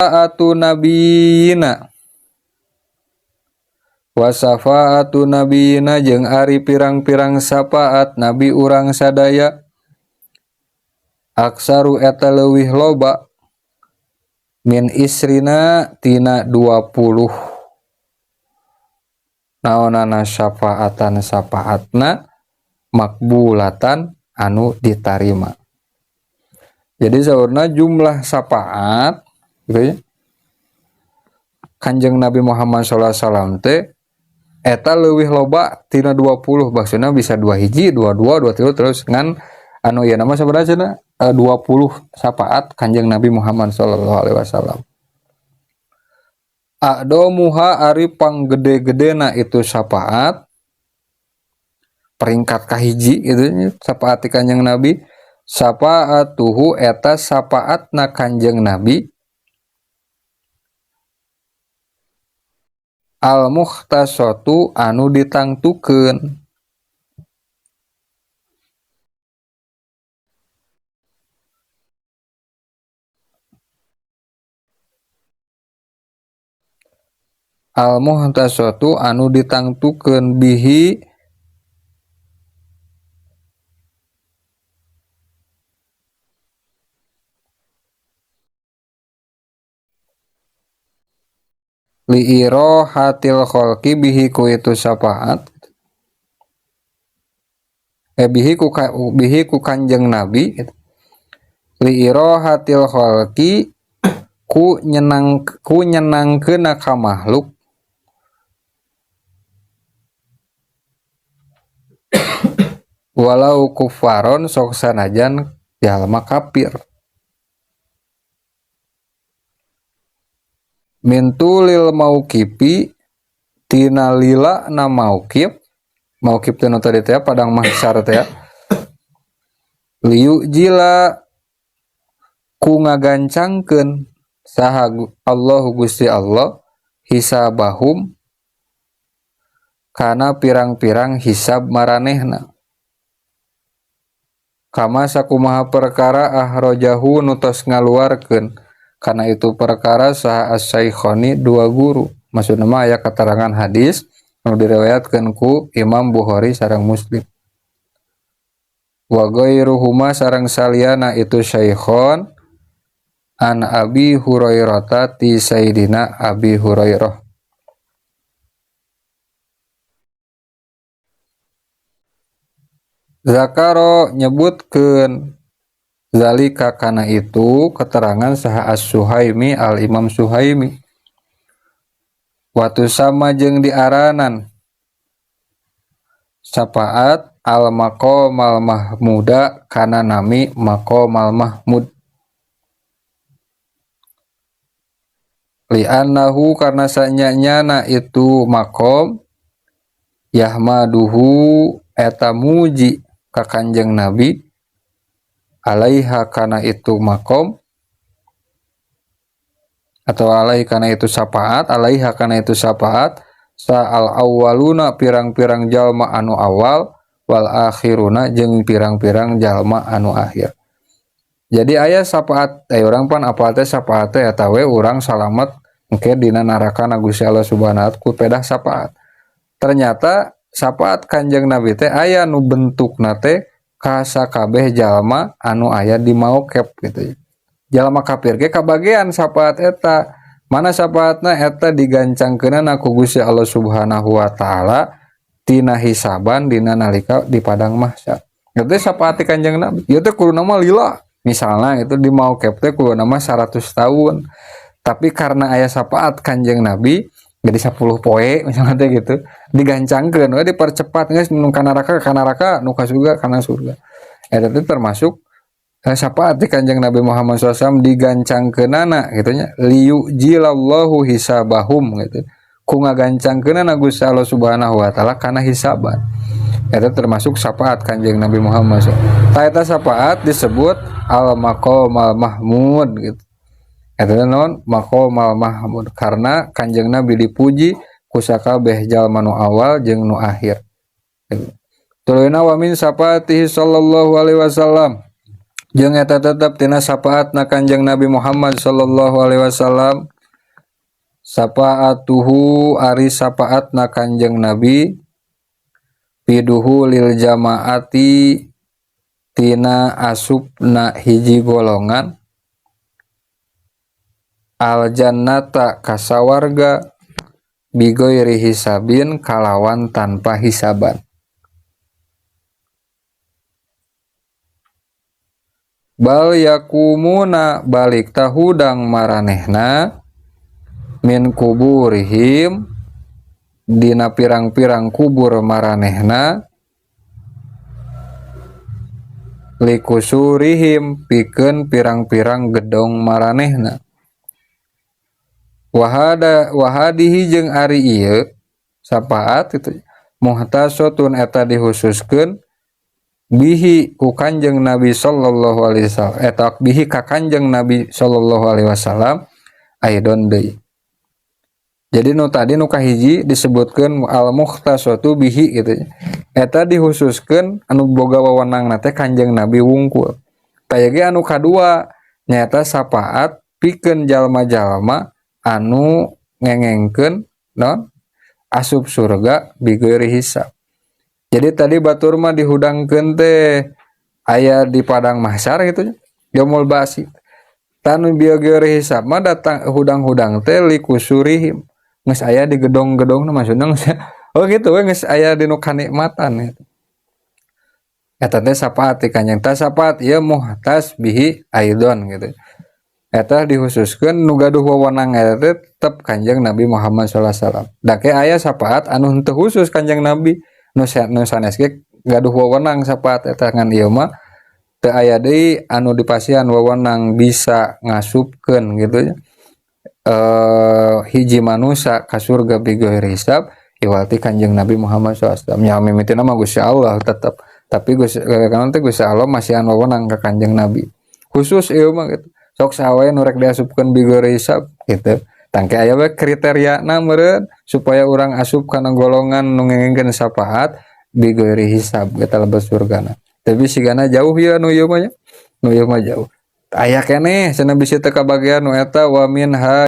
Syafaatu nabiyina wa syafaatu nabiyina jeung ari pirang-pirang syafaat nabi urang sadaya aksaru eta leuwih loba min isrina tina 20 naonana syafaatan syafaatna makbulatan anu ditarima. Jadi saurna jumlah syafaat gitu ya, Kanjeng Nabi Muhammad sallallahu alaihi wasallam teh eta leuwih loba tina 20, maksudna bisa 2 hiji, 22, 23 terus ngan anu ieu nama sabaraha cenah 20 syafaat Kanjeng Nabi Muhammad sallallahu alaihi wasallam. A'domuha ari panggede-gedena itu syafaat peringkat kahiji gitu nya syafaat Kanjeng Nabi, syafaatuhu eta syafaatna Kanjeng Nabi al-mukhtasatu anu ditangtukeun al-muhtasatu anu ditangtukeun bihi liirohatil kholqi bihi ku itu syafaat bihi ku bihi ku Kanjeng Nabi liirohatil kholqi ku nyenang ku nyenangkeun ka makhluk walau kufaron sok sanajan jalma kafir mintulil mauqifi tina lila na mauqif mauqif teh nu tadi teh padang mahsyar teh liu jila ku ngagancangkeun saha Allahu Gusti Allah hisabahum kana pirang-pirang hisab maranehna kama sakumaha perkara ahrojahu nu tos ngaluarkeun karena itu perkara saha as-saikhoni dua guru. Maksudna mah aya keterangan hadis nu diriwayatkeun ku Imam Bukhari sareng Muslim. Wa ghairuhuma sareng saliyana itu syaikhon an Abi Hurairah ti Sayyidina Abi Hurairah. Zakaro nyebutkeun zalika kana itu keterangan saha As-Suhaimi al-Imam Suhaimi watu sama jeung diaranan syafaat al-maqamal mahmuda kana nami maqamal mahmud li'annahu karena sanyanyana itu maqam yahmaduhu eta muji ka Kanjeng Nabi alaiha kana itu makom atau alaiha kana itu syafaat alaiha kana itu syafaat sa'al awwaluna pirang-pirang jalma anu awal wal akhiruna jeung pirang-pirang jalma anu akhir. Jadi aya syafaat urang pan apal teh syafaat teh eta we urang salamet engke dina neraka na Gusti Allah Subhanahu wa taala ku pedah syafaat. Ternyata syafaat Kanjeng Nabi teh aya nu bentukna teh kasakabeh jalma anu aya di mauqif gitu. Jalma kafir ge kabagean syafaat eta. Mana syafaatna eta digancangkeunana ku Gusti Allah Subhanahu wa taala tina hisaban dina nalika di padang mahsyar. Eta syafaat Kanjeng Nabi. Ieu teh kuduna mah lila. Misalna itu di mauqif teh kuduna mah 100 tahun. Tapi karena aya syafaat Kanjeng Nabi jadi 10 poe misalnya teh gitu digancangkeun we dipercepat geus nu ka neraka ka neraka nu ka surga kana surga. Eta teh termasuk syafaat di Kanjeng Nabi Muhammad shallallahu alaihi wasallam digancangkeunana gitu nya liyujilallahu hisabahum gitu ku ngagancangkeunana Gusti Allah Subhanahu wa taala kana hisaban. Eta termasuk syafaat Kanjeng Nabi Muhammad shallallahu alaihi wasallam. Eta syafaat disebut al maqamal mahmud gitu. Eta naon maqamal mahmud karena Kanjeng Nabi dipuji ku sakabeh jalma nu awal jeung nu akhir. Tuluyna wa min syafaatihi sallallahu alaihi wasallam Jeung eta tetep tina syafaatna Kanjeng Nabi Muhammad sallallahu alaihi wasallam, syafaatuhu ari syafaatna Kanjeng Nabi, fi dukhulil jamaati tina asupna hiji golongan, al jannata kasawarga, bighairi hisabin kalawan tanpa hisaban. Bal yakumuna balik tahudang maranehna, min kuburihim dina pirang-pirang kubur maranehna, likusurihim pikeun pirang-pirang gedong maranehna. Wahada wahadihi jeung ari ieu syafaat itu muhtasotun eta dihususkeun bihi ku Kanjeng Nabi sallallahu alaihi wasallam, eta bihi ka Kanjeng Nabi sallallahu alaihi wasallam aidon deui. Jadi nu tadi nu kahiji disebutkeun al muhtasatu bihi gitu. Eta dihususkeun anu boga wewenang teh Kanjeng Nabi wungkul. Taya ge anu kadua nyaeta syafaat pikeun jalma-jalma anu ngengengkeun non asup surga bighairi hisab. Jadi tadi batur mah dihudangkeun teh aya di padang mahsyar gitu nya, yaumul ba'si. Tanu bighairi hisab mah datang hudang-hudang teh likusurihim. Geus aya di gedong-gedongna maksudna geus oh gitu we geus aya di nu kanikmatan gitu. Eta teh syafaat ti Kanjeng. Tah syafaat ieu muhtas bihi aidon gitu. Eta dihususkeun nu gaduh wewenang eta teh tetep Kanjeng Nabi Muhammad sallallahu alaihi wasallam. Da ke aya syafaat anu henteu khusus Kanjeng Nabi, nu sanes ge gaduh wewenang syafaat eta, ngan ieu mah teu aya deui anu dipasihan wewenang bisa ngasupkeun gitu nya. Hiji manusia ka surga bighairi hisab iwal ti Kanjeng Nabi Muhammad sallallahu alaihi wasallam. Nya mimitina mah Gusti Allah tetep, tapi Gusti kana teh Gusti Allah masihan wewenang ka Kanjeng Nabi khusus ieu mah gitu. Sok saha wae nu rek diasupkeun bighairi hisab gitu. Tangke aya we kriteriana meureun supaya urang asup kana golongan nu ngengengkeun syafaat bighairi hisab kita lebet surgana. Tapi sigana jauh ya nu ieu mah nya. Nu ieu mah jauh. Aya keneh cenah bisi teu kabagian nu eta wa minha.